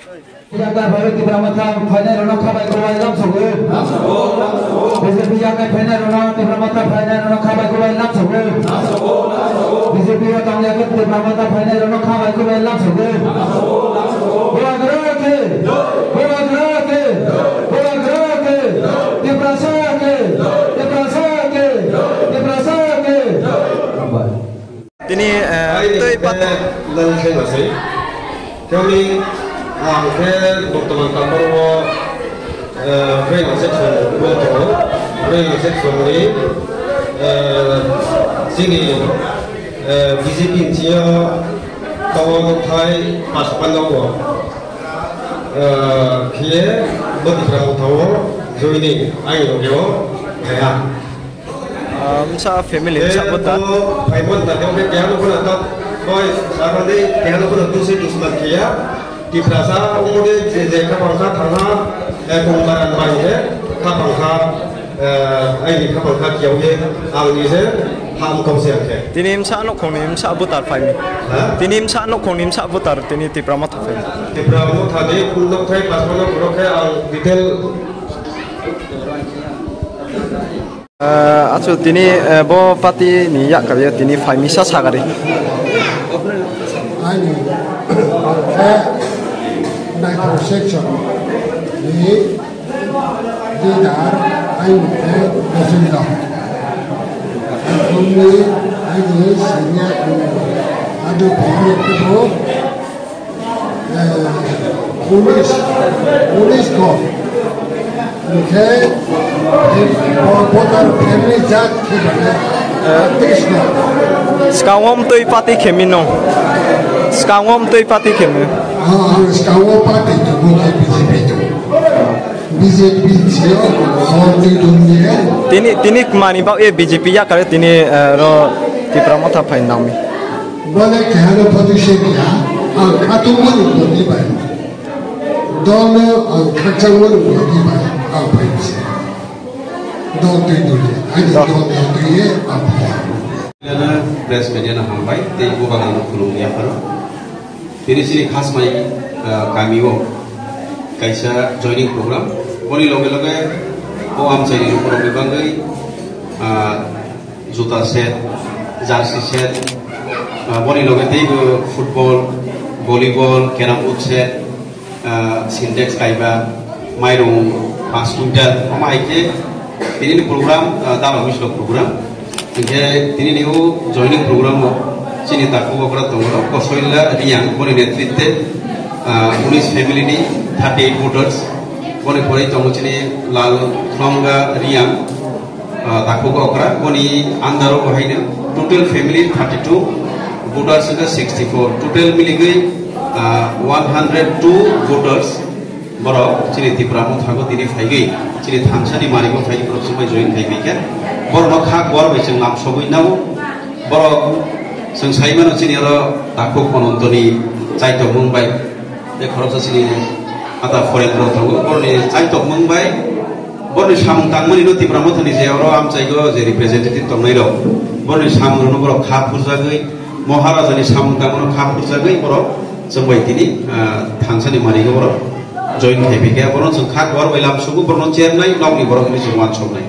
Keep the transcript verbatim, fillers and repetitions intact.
Yakar Bharat Tipra Motha phainai rono khabai kubai lamsogo. B J P yakar phainai rono Tipra Motha phainai rono khabai kubai lamsogo. B J P o tang yakar Tipra Motha phainai rono khabai kubai lamsogo. Bubagra ke, Bubagra ke, Bubagra ke, Tiprasa ke, Tiprasa ke, Tiprasa ke. Tini, eh, twi pat- Nang khe masai. Kami ang khe bortoman taporo, eh, Breng section o tongo. Breng section ni, eh, chini, eh, B J P ni sio tongo thai pas panda o. Eh, khiye bwtwi kwrang thawo joining ai rogyo kaya. Ah, msa family, msa buta. Phaimon ta khe keha no khuna ta, boy, sarani keha no khuna tu se dusman khiya. Tiprasa umode je je kha bangkha thangha, eh, kongkaran bai he kha bangkha, eh, aini kha bangkha kiyau he ang ni je ham kau se ang khe. Tini msa nokhong ni msa butar phaimi. Ha? Tini msa nokhong ni msa butar tini Tipra Motha phaimi. Tipra Motha ni nok thai pasmano borok khe ang detail. Ah, achu tini, eh, bo party ni yakkar ya tini phaimisa sagari. Ani, ang khe naithok section ni leader, ani khe Govinda. Ani, ani senior, ani, ani, Unis, unis ko. Oke, voter family jat ke bana. Tris ko. Skangom tui party khemi no. Skangom tui party khemi. Ah, skangom party tu bukan B J P tu. B J P sio, so tu dunia. Tini, tini mani bak e B J P ya kare tini, eh, ro Tipra Motha phai nangmi. Bole kehano photo se kya, ang khatungmani bwrwini bai. Dolno ang khakchangmani bwrwini bai, ang phaimse. Dol twi duli, ani dol dol twi ye, ang phai. Press media no hambai, tei bubagrano khulumya phano. Tini chini Khasmai, ah, kamio kaisa joining program. Boni loge loge o amchaini lukurokni bagwi, ah, juta set, jersey set, ah, boni loge teibo football, volleyball, carrom board set, ah, Sintex kaiba, mairung paanch quintal, omo hai khe tinini program, ah, dalo mislo program. Hinkhe tinini o joining program o chini takhuk okra tongo, Kosoila Riyang, boni netritwe, ah, unis family ni thirty eight voters, boni pore tongo chini Lal Khonga Riyang. Ah, takhuk okra, boni under o haino total family thirty two, voters wngkha sixty four, total miligwi, ah, one hundred two voters borok chini Tipra Motha o tini phaigwi, chini thansani marigo phaigwi borok chumbai join khai phaikha. Borokno kha kuar bai chwng lamsogwi nao, borok chwng saimano chini oro takhuk Onontoni chaitokmung bai. Tei khoroksa chini ata foreign rok tongo, boroni chaitokmung bai, boroni samung tangmani no Tipra Mothani je oro amchaigo je representative tongnai rok, boroni samung rokno borok kha phurjagwi, Maharajani samung tangmano kha phurjagwi borok chwng bai tini, ah, thansani marigo borok join khai phaikha, borokno chwng kha kuar bai lamsugo, borokno chernai, nokni borok hinwi chwng uansuknai.